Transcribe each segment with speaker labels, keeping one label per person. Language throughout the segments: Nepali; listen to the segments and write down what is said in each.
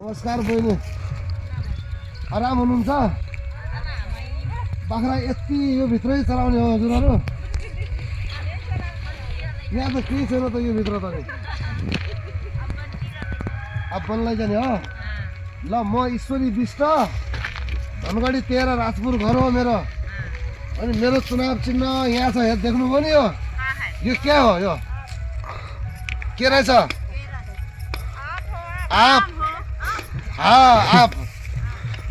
Speaker 1: नमस्कार बहिनी, आराम हुनुहुन्छ? बाख्रा यति यो भित्रै चलाउने हो हजुरहरू? यहाँ त केही छैन त यो भित्र त नि। अब बन्दै जाने हो। ल म ईश्वरी विष्ट, धनगढी 13 राजपुर घर हो मेरो। अनि मेरो चुनाव चिन्ह यहाँ छ, हेर देख्नुभयो नि। यो के हो? यो के रहेछ? आप। आप।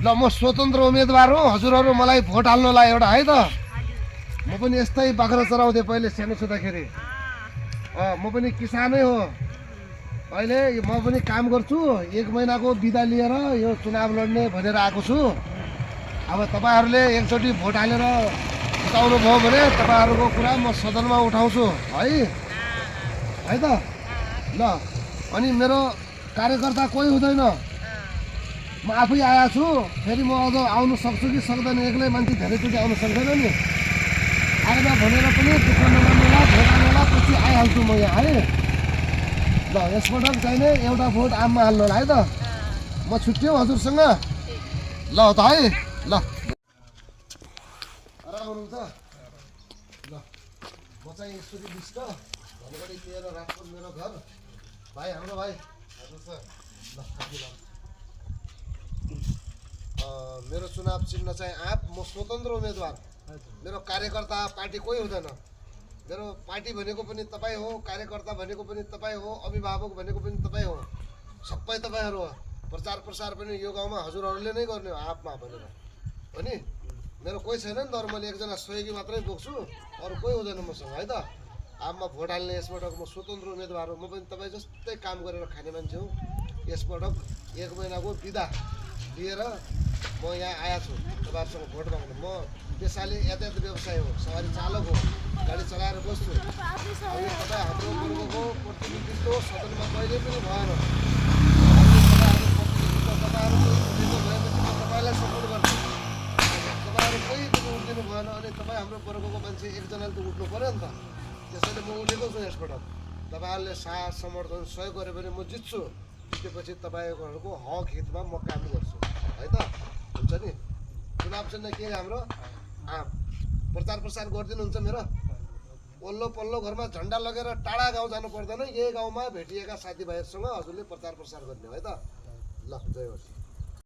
Speaker 1: ल म स्वतन्त्र उम्मेदवार हो, हजुरहरू मलाई भोट हाल्नुलाई एउटा है त। म पनि यस्तै बाख्रा चराउँथे पहिले सानो छँदाखेरि। म पनि किसानै हो। अहिले म पनि काम गर्छु, 1 महिनाको बिदा लिएर यो चुनाव लड्ने भनेर आएको छु। अब तपाईँहरूले एकचोटि भोट हालेर जिताउनु भयो भने तपाईँहरूको कुरा म सदनमा उठाउँछु है त। ल अनि मेरो कार्यकर्ता कोही हुँदैन, म आफै आएको छु। फेरि म अझ आउनु सक्छु कि सक्दैन, एक्लै मान्छे धेरैचोटि आउनु सक्दैन नि। आएन भनेर पनि दुःख नगर्नुहोला, भोट हाल्नुहोला, पछि आइहाल्छु म यहाँ है। ल यसपटक चाहिने एउटा भोट आममा हाल्नुहोला है त। म छुट्टियो हजुरसँग। ल त है। ल आराम हुनुहुन्छ? ल म चाहिँ ईश्वरी विष्ट, धनगढी 13 राजपुर मेरो घर। भाइ हाम्रो भाइ हजुर सर। ल मेरो चुनाव चिन्ह चाहिँ आप। म स्वतन्त्र उम्मेदवार। मेरो कार्यकर्ता पार्टी कोही हुँदैन। मेरो पार्टी भनेको पनि तपाईँ हो, कार्यकर्ता भनेको पनि तपाईँ हो, अभिभावक भनेको पनि तपाईँ हो, सबै तपाईँहरू हो। प्रचार प्रसार पनि यो गाउँमा हजुरहरूले नै गर्ने हो आपमा भनेर हो नि। मेरो कोही छैन नि त, मैले एकजना सहयोगी मात्रै बोक्छु, अरू कोही हुँदैन मसँग है त। आपमा भोट हाल्ने यसपटक म स्वतन्त्र उम्मेदवार हो। म पनि तपाईँ जस्तै काम गरेर खाने मान्छे हो। यसपटक 1 महिनाको बिदा लिएर म यहाँ आएको छु तपाईँहरूसँग भोट माग्नु। म पेसाले यातायात व्यवसाय हो, सवारी चालक हो, गाडी चलाएर बस्छु। अनि तपाईँ हाम्रो वर्गको प्रतिनिधित्व सदनमा कहिले पनि भएन। तपाईँहरू भएपछि म तपाईँलाई सपोर्ट गर्छु। तपाईँहरू कोही पनि उठ्दिनु भएन। अनि तपाईँ हाम्रो वर्गको मान्छे एकजनाले त उठ्नु पऱ्यो नि त। त्यसैले म उठेको छु यसपटक। तपाईँहरूले साथ समर्थन सहयोग गऱ्यो भने म जित्छु। जितेपछि तपाईँहरूको हक हितमा म काम गर्छु है त। हुन्छ नि। चुनाव चिन्ह के हाम्रो आँप। प्रचार प्रसार गरिदिनुहुन्छ मेरो। पल्लो पल्लो घरमा झन्डा लगेर टाढा गाउँ जानु पर्दैन, यही गाउँमा भेटिएका साथीभाइहरूसँग हजुरले प्रचार प्रसार गर्ने हो है त। ल जय होस्।